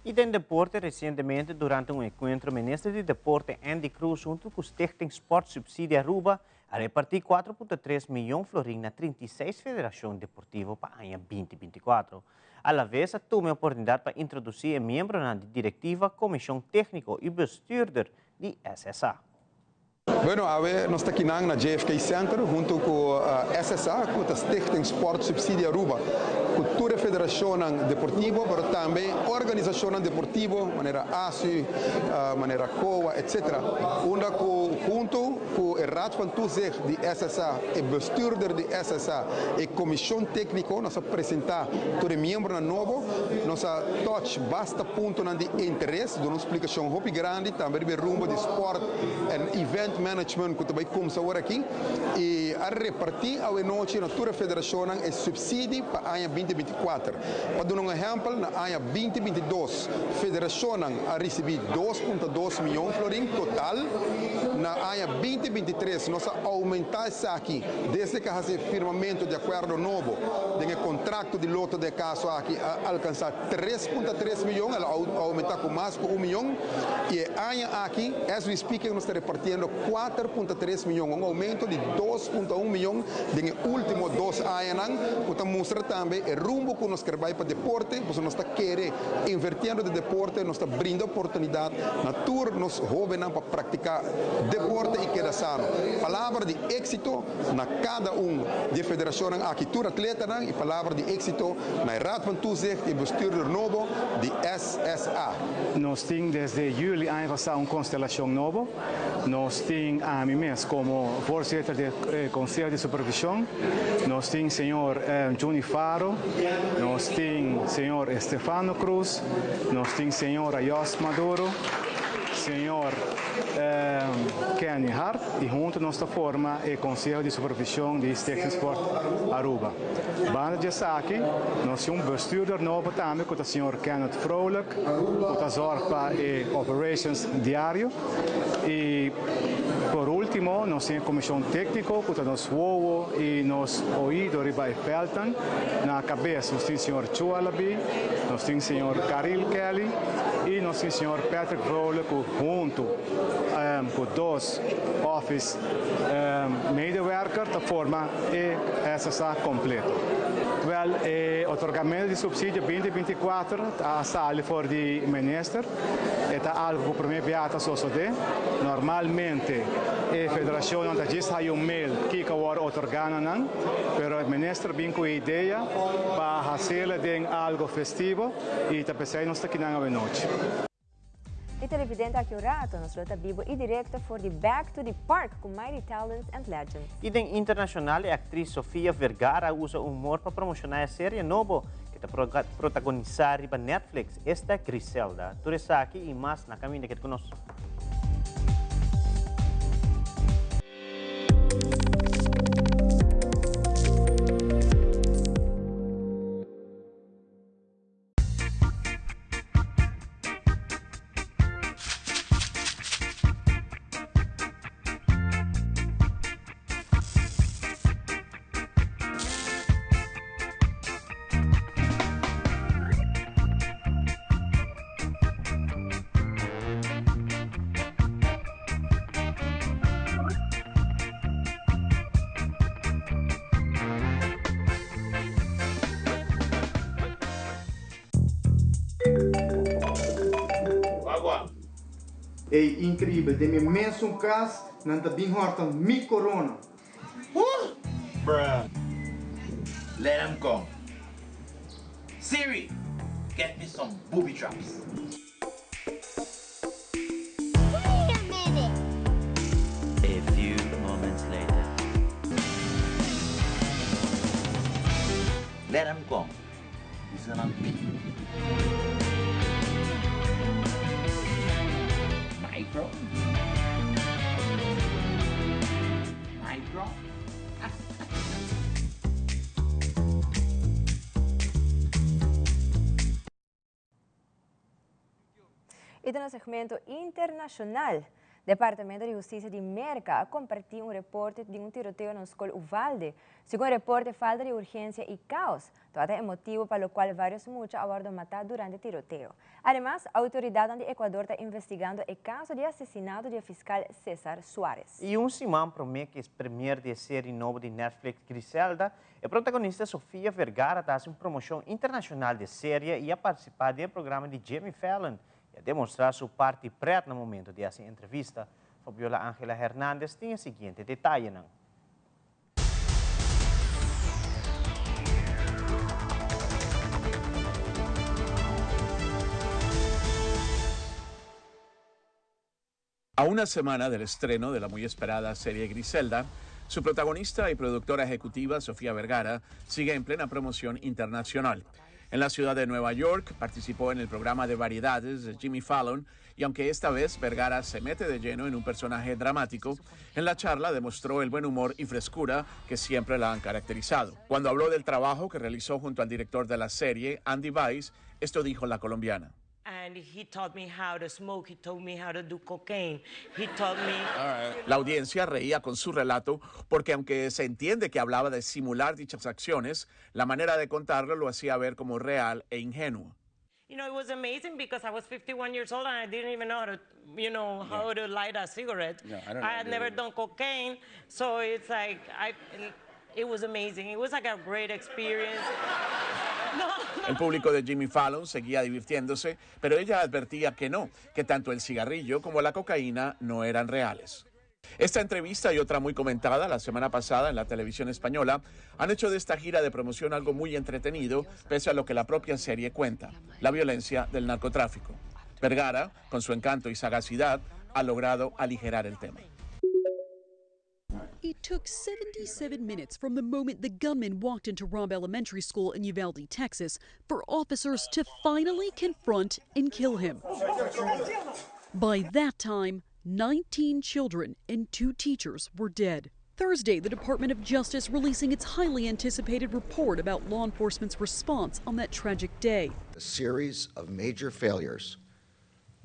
Y den deporte recientemente durante un encuentro Minister di Deporte Endy Croes hunto cu Stichting Sport Subsidie Aruba a reparti 4.3 miyon florin na 36 federacion deportivo pa aña 2024. A la vez a tuma e oportunidad pa introduci e miembronan di directiva, comision tecnico y bestuurder di SSA. Bueno, awe nos ta kinan na JFK Center hunto cu SSA, cu ta Stichting Sport Subsidie Aruba, cu tur e federacionnan deportivo, pero tambe organisacionnan deportivo manera ASU, manera COA, etc. Unda cu hunto cu e Raad van Toezicht di SSA, e bestuurder di SSA, e comision tecnico nos a presenta tur e miembronan nobo. Nos a touch basta puntonan di interes, duna un splicacion hopi grandi tambe riba e rumbo di sport en event management cu ta bay cumsa awor aki y a reparti awe nochi na tur e federacionnan e subsidi pa aña 2024. Pa duna un ehempel, na aña 2022 federacionnan a ricibi 2.2 miyon florin total, na aña 2023 nos a aumenta esaki desde cu a haci e firmamento di acuerdo nobo den e contracto di loto den e caso aki a alcansa 3.3 miyon, el a aumenta cu mas cu un miyon y e aña aki as we speaking nos ta repartiendo 4.3 miyon, un aumento di 2.1 miyon den e ultimo dos añanan cu ta mustra tambe e rumbo cu nos ker bay pa deporte, pasobra nos ta kere invertiendo den deporte nos ta brinda oportunidad na tur nos hobennan pa practica deporte y keda sano. Palabra di exito na cada un di e federacionnan aki, tur atletanan y palabra di exito na e Raad van Toezicht y bestuurder nobo di SSA. Nos tin desde juli aña pasá un konstelashon nobo. Nos tin ami mes komo voorzitter di e Konseho di Supervishon. Nos tin señor Juni Faro, nos tin señor Estefano Cruz, nos tin señora Jos Maduro, señor Kenny Hart i huntu nos ta forma e Konseho di Supervishon di Stichting Sport Aruba. Banda di esaki nos tin un bestuurder nobo tambe ku ta señor Kenneth Vrolijk ku ta zorg pa e operations diario i por ultimo nos tin e komishon tekniko ku ta nos wowo i nos oido riba e veldnan. Na kabes nos tin señor Chua Labí, nos tin señor Karil Kelly i nos tin señor Patrick Vrolijk ku huntu ku dos office medewerker ta forma e SSA kompleto. Wèl, e otorgamentu di supsidio 2024 a sali for di minister. E ta algu ku promé bia ta sosodé. Normalmente e federashonnan ta djis haña un mail kiko a wòrdu otorgá na nan, pero e minister bin ku e idea pa hasiel den algu festivo i ta p'esei nos ta kinan awenochi. E televidente aki un rato nos lo ta bibo y directo for di Back to the Park cu Mighty Talents and Legends. Y den internacional e actriz Sofia Vergara a usa humor pa promociona e serie nobo cu ta protagonisa riba Netflix, esta Griselda. Tur esaki y mas na caminda keda cu nos. Ey increibel, den mi mesun cas nan ta bin horta mi corona. Bruh. Let 'em come. Siri, get me some booby traps. Let 'em come. Bisa nan bi. Micro. Micro. Y den nos segmento internacional, Departamento di Husticia di Merca a comparti un reporte di un tiroteo na un scol Uvalde. Segun e reporte, falta di urgencia y caos tabata e motibo pa locual varios mucha a wordo mata durante tiroteo. Ademas, autoridadnan di Ecuador ta investigando e caso di asesinato di e fiscal Cesar Suarez. Y un siman prome cu e premier di e serie nobo di Netflix Griselda, E protagonista Sofia Vergara ta hasi un promocion internacional di e serie y a participa den e programa di Jimmy Fallon y a demostra su parti pret na momento di hasi entrevista. Fabiola Angela Hernandez tin e siguiente detayenan. A una semana del estreno de la muy esperada serie Griselda, su protagonista y productora ejecutiva, Sofía Vergara, sigue en plena promoción internacional. En la ciudad de Nueva York participó en el programa de variedades de Jimmy Fallon y aunque esta vez Vergara se mete de lleno en un personaje dramático, en la charla demostró el buen humor y frescura que siempre la han caracterizado. Cuando habló del trabajo que realizó junto al director de la serie, Andy Weiss, esto dijo la colombiana. And he taught me how to smoke, he taught me how to do cocaine, he taught me... La audiencia reía con su relato porque aunque se entiende que hablaba de simular dichas acciones, la manera de contarlo lo hacía ver como real e ingenuo. You know, it was amazing because I was 51 years old and I didn't even know how to, you know, how to light a cigarette. No, I don't know I had how to never do it. done cocaine, so it's like I, it was amazing. It was like a great experience. El público de Jimmy Fallon seguía divirtiéndose, pero ella advertía que no, que tanto el cigarrillo como la cocaína no eran reales. Esta entrevista y otra muy comentada la semana pasada en la televisión española han hecho de esta gira de promoción algo muy entretenido, pese a lo que la propia serie cuenta, la violencia del narcotráfico. Vergara, con su encanto y sagacidad, ha logrado aligerar el tema. It took 77 minutes from the moment the gunman walked into Robb Elementary School in Uvalde, Texas, for officers to finally confront and kill him. By that time, 19 children and two teachers were dead. Thursday, the Department of Justice releasing its highly anticipated report about law enforcement's response on that tragic day. A series of major failures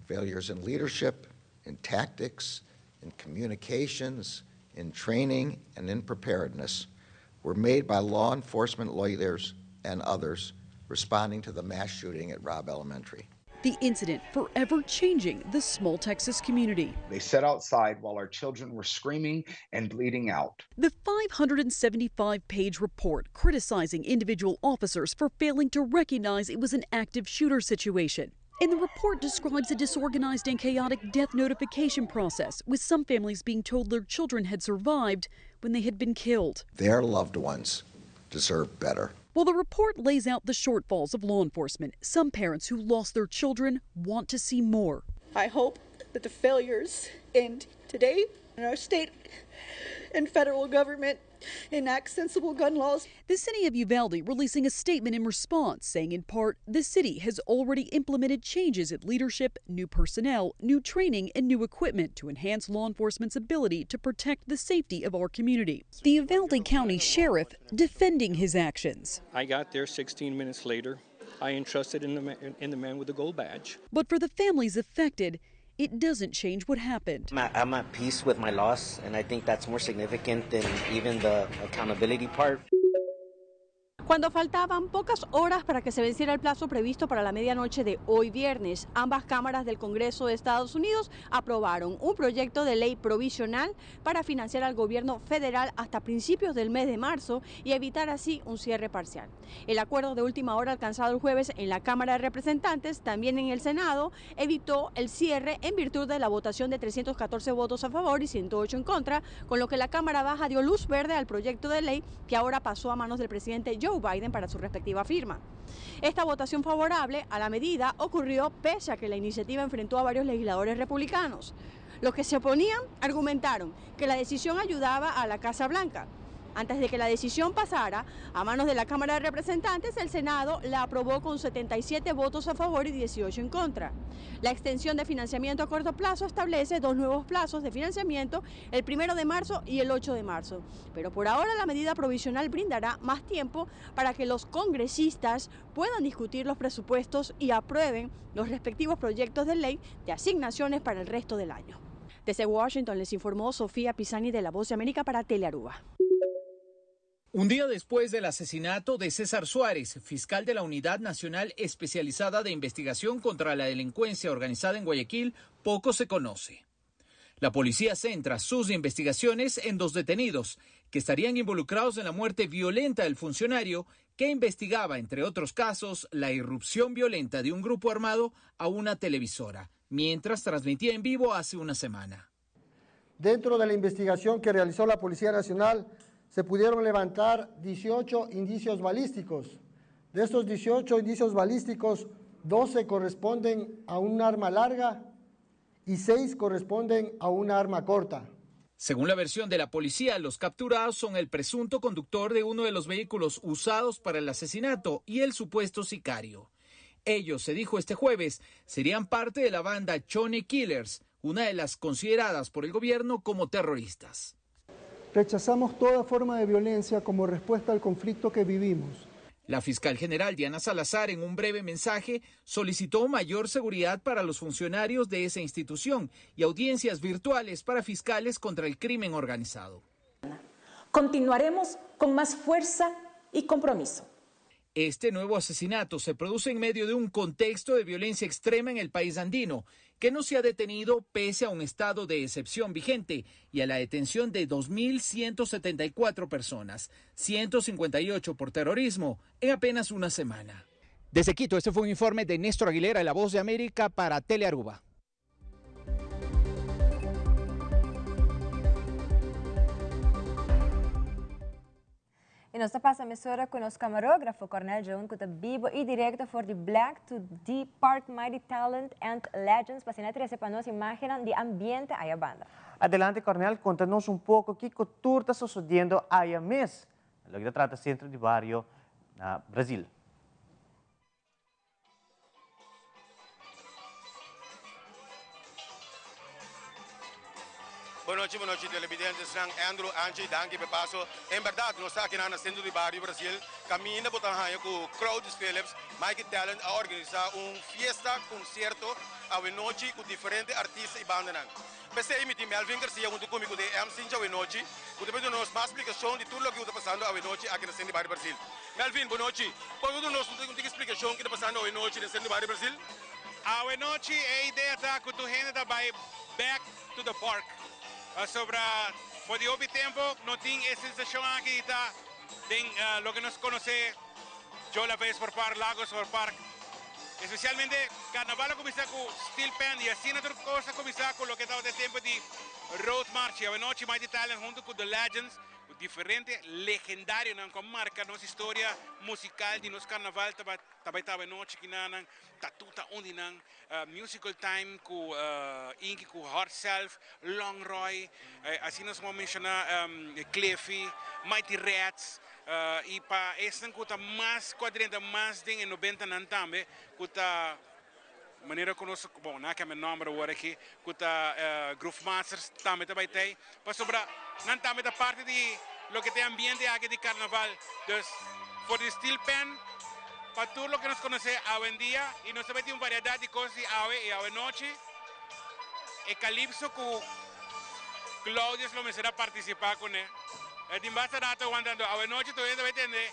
failures in leadership, in tactics, in communications, in training, and in preparedness were made by law enforcement leaders and others responding to the mass shooting at Robb Elementary. The incident forever changing the small Texas community. They sat outside while our children were screaming and bleeding out. The 575 page report criticizing individual officers for failing to recognize it was an active shooter situation. And the report describes a disorganized and chaotic death notification process, with some families being told their children had survived when they had been killed. Their loved ones deserve better. While the report lays out the shortfalls of law enforcement, some parents who lost their children want to see more. I hope that the failures end today and our state and federal government enact sensible gun laws. The city of Uvalde releasing a statement in response, saying in part, the city has already implemented changes in leadership, new personnel, new training, and new equipment to enhance law enforcement's ability to protect the safety of our community. The Uvalde County Sheriff defending his actions. I got there 16 minutes later. I entrusted in the, ma- in the man with the gold badge. But for the families affected, it doesn't change what happened. I'm at, I'm at peace with my loss, and I think that's more significant than even the accountability part. Cuando faltaban pocas horas para que se venciera el plazo previsto para la medianoche de hoy viernes, ambas cámaras del Congreso de Estados Unidos aprobaron un proyecto de ley provisional para financiar al gobierno federal hasta principios del mes de marzo y evitar así un cierre parcial. El acuerdo de última hora alcanzado el jueves en la Cámara de Representantes, también en el Senado, evitó el cierre en virtud de la votación de 314 votos a favor y 108 en contra, con lo que la Cámara Baja dio luz verde al proyecto de ley que ahora pasó a manos del presidente Joe Biden para su respectiva firma. Esta votación favorable a la medida ocurrió pese a que la iniciativa enfrentó a varios legisladores republicanos. Los que se oponían argumentaron que la decisión ayudaba a la Casa Blanca. Antes de que la decisión pasara a manos de la Cámara de Representantes, el Senado la aprobó con 77 votos a favor y 18 en contra. La extensión de financiamiento a corto plazo establece dos nuevos plazos de financiamiento, el 1 de marzo y el 8 de marzo. Pero por ahora la medida provisional brindará más tiempo para que los congresistas puedan discutir los presupuestos y aprueben los respectivos proyectos de ley de asignaciones para el resto del año. Desde Washington les informó Sofía Pisani de La Voz de América para Telearuba. Un día después del asesinato de César Suárez, fiscal de la Unidad Nacional Especializada de Investigación contra la Delincuencia Organizada en Guayaquil, poco se conoce. La policía centra sus investigaciones en dos detenidos que estarían involucrados en la muerte violenta del funcionario que investigaba, entre otros casos, la irrupción violenta de un grupo armado a una televisora, mientras transmitía en vivo hace una semana. Dentro de la investigación que realizó la Policía Nacional, se pudieron levantar 18 indicios balísticos. De estos 18 indicios balísticos, 12 corresponden a un arma larga y 6 corresponden a un arma corta. Según la versión de la policía, los capturados son el presunto conductor de uno de los vehículos usados para el asesinato y el supuesto sicario. Ellos, se dijo este jueves, serían parte de la banda Chone Killers, una de las consideradas por el gobierno como terroristas. Rechazamos toda forma de violencia como respuesta al conflicto que vivimos. La fiscal general Diana Salazar, en un breve mensaje, solicitó mayor seguridad para los funcionarios de esa institución y audiencias virtuales para fiscales contra el crimen organizado. Continuaremos con más fuerza y compromiso. Este nuevo asesinato se produce en medio de un contexto de violencia extrema en el país andino, que no se ha detenido pese a un estado de excepción vigente y a la detención de 2.174 personas, 158 por terrorismo, en apenas una semana. Desde Quito, este fue un informe de Néstor Aguilera, La Voz de América, para Telearuba. Y nos ta pasa mesora cu nos camarografo Cornel Jones cu ta bibo y directo for di Black to the Park Mighty Talent and Legends pa asina trece pa nos imagennan di ambiente aya banda. Adelante Cornel, conta nos un poco kico tur ta sosodiendo aya mes na loke ta trata Centro di Bario na Brazil. Bon nochi, bon nochi televidentesnan, Andrew, Angie, danki p'e paso. En berdad, nos ta akinan na Centro di Bario Brasil, caminda bo ta haña cu Claudius Phillips, Mikey Talent a organisa un fiesta, concierto, awenochi cu diferente artista y bandanan. P'esei mi tin Melvin Garcia huntu ku mi ku ta e MC djawe-nochi ku ta bini duna nos mas splikashon di tur loke ku ta pasando awe-nochi aki na Centro di Bario Brasil. Melvin, bonochi. Por duna nos un tiki splikashon ki ta pasando awe-nochi den Centro di Bario Brasil? Awe-nochi e idea ta ku tur hende ta bai back to the park pasobra for di hopi tempo no tin e sensashon aki di ta den loke nos konosé Joe Lavez por Park, Lagos por Park. Especialmente Carnaval a cuminsa cu steel pan y asina tur cos a cuminsa cu loke tabata e tempo di Road March. Y awenochi Mighty Talent hunto cu The Legends, cu diferente legendarionan cu a marca nos historia musical di nos Carnaval ta bay ta awenochi kinanan. Tatu ta un di nan, Musical Time cu Inky cu Hot Self, Long Roy, asina nos por menciona Cliffy, Mighty Rats. Y pa esnan cu ta mas cu a drenta mas den e nobentanan tambe cu ta manera cu nos, bon nan a cambia nomber awor aki, cu ta Groove Masters tambe ta bay tey pasobra nan tambe ta parti di loke ta e ambiente aki di carnaval. Dus for di steel pan pa tur loke nos conoce awendia y nos ta bay tin un variedad di cos di awe y awe nochi e calypso cu Claudius lo mester a participa cune. E tin basta rato wantando. Awenochi tur hende ta bay tende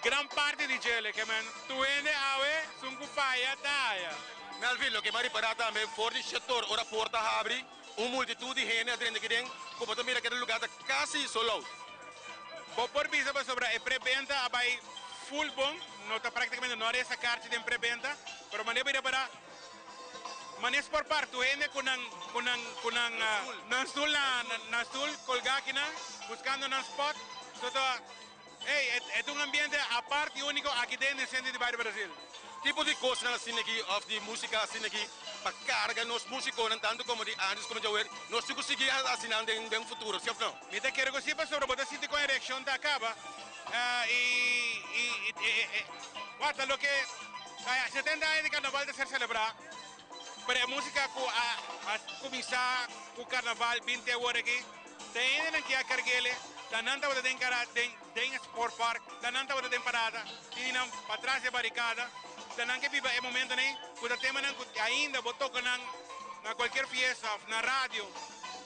gran parti di djele. Ke men tur hende awe sun ku faya ta haya. Melvin, loke mi a ripará tambe, for di shetor ora porta habri, un multitud di hende a drenta kiden ku bo ta mira keda lugá ta kasi sold out. Bo por bisa pasobra e pre-benta a bay full bon, no ta praktikamente no a resta karchi den pre-benta, pero manera bo ripará, Manes por par tur hende ku nan ku nan ku nan nan stul na nan stul kolgá akinan buskando nan spot. So ta ey e ta un ambiente apart y úniko aki den den sentro di Bario Brasil. Tipo di kosnan asina aki òf di músika asina aki pa karga nos músikonan tantu komo di ántes komo djawer, nos tin ku sigui hasi nan den den futuro, si òf no? Mi ta kere ku si pasobra bo ta sinti kon e reakshon ta kaba i i i wak ta loke 70 aña di karnaval ta ser selebrá, pero e músika ku a a kuminsá ku karnaval bin te awor aki ta hendenan ki a karg'el, ta nan tabata den kara den den sport park, ta nan tabata den parada, tin di nan patras di e barikada, ta nan ke biba e momentonan ei ku ta temanan ku ainda bo toka nan na kualkier fiesta òf na radio,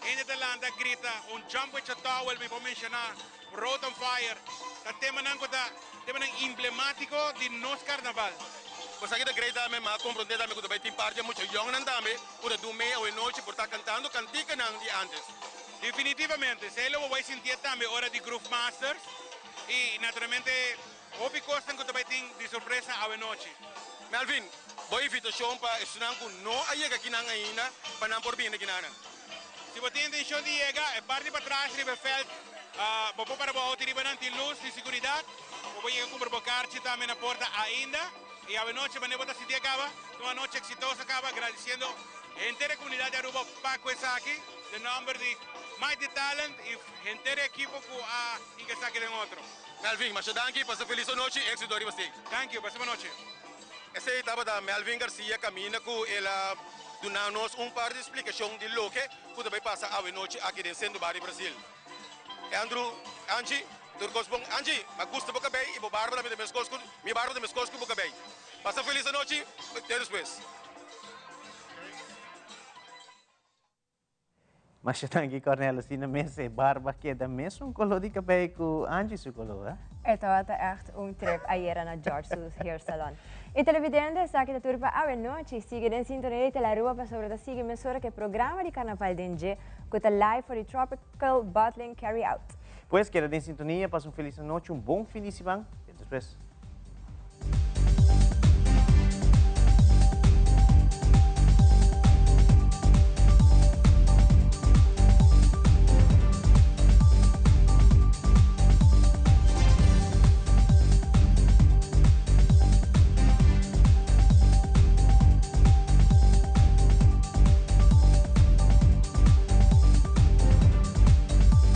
hende ta lanta grita un jump with your towel mi por menshoná, Road on Fire, ta temanan ku ta temanan emblemátiko di nos karnaval. Bo sa ki ta great tambe, ma a komprondé tambe ku ta bai tin parti di e mucha yòngnan tambe ku ta dun mei awe nochi por ta kantando kantikanan di ántes. Definitivamente, esei lo bo bai sintié tambe ora di Groove Masters i naturalmente hopi kosnan ku ta bai tin di sorpresa awe nochi. Melvin, bo invitashon pa esunnan ku no a yega kinan ainda pa nan por bini kinanan. Si bo tin intenshon di yega e parti patras riba e vèlt, bo por para bo outo riba nan, tin lus di siguridat. Bo por yega kumpra bo karchi tambe na porta ainda. I awe nochi manera bo ta sinti a kaba, ta un anochi eksitoso a kaba, gradisiendo henter e komunidat di Aruba pa ku esaki, den nòmber di Mighty Talent i henter e ekipo ku a hinka esaki den otro. Melvin, masha danki, pasa felis anochi, éxito ariba stage. Thank you, pasa bo nochi. Esei tabata Melvin Garcia kaminda ku el a duna nos un par di splikashon di loke ku ta bai pasa awe nochi aki den Sentro Bar di Brasil. Andrew, Angie, tur kos bon? Angie, m'a gusta bo kabei i bo barba tambe ta meskos ku mi barba ta meskos ku bo kabei. Pasa felis anochi, te despues. Masha danki Cornel, asina mes e barba keda mesun color di cabey cu Angie su color, eh? E tabata echt un trip ayera na George su hair salon. Y televidente, esaki ta tur pa awe nochi. Sigui den sintonia di Telaruba pasobra ta sigui mesora cu e programa di Carnaval den dje cu ta live for di Tropical Bottling Carry Out. Pues keda den sintonia, pasa un feliz anochi, un bon fin di siman. Te despues.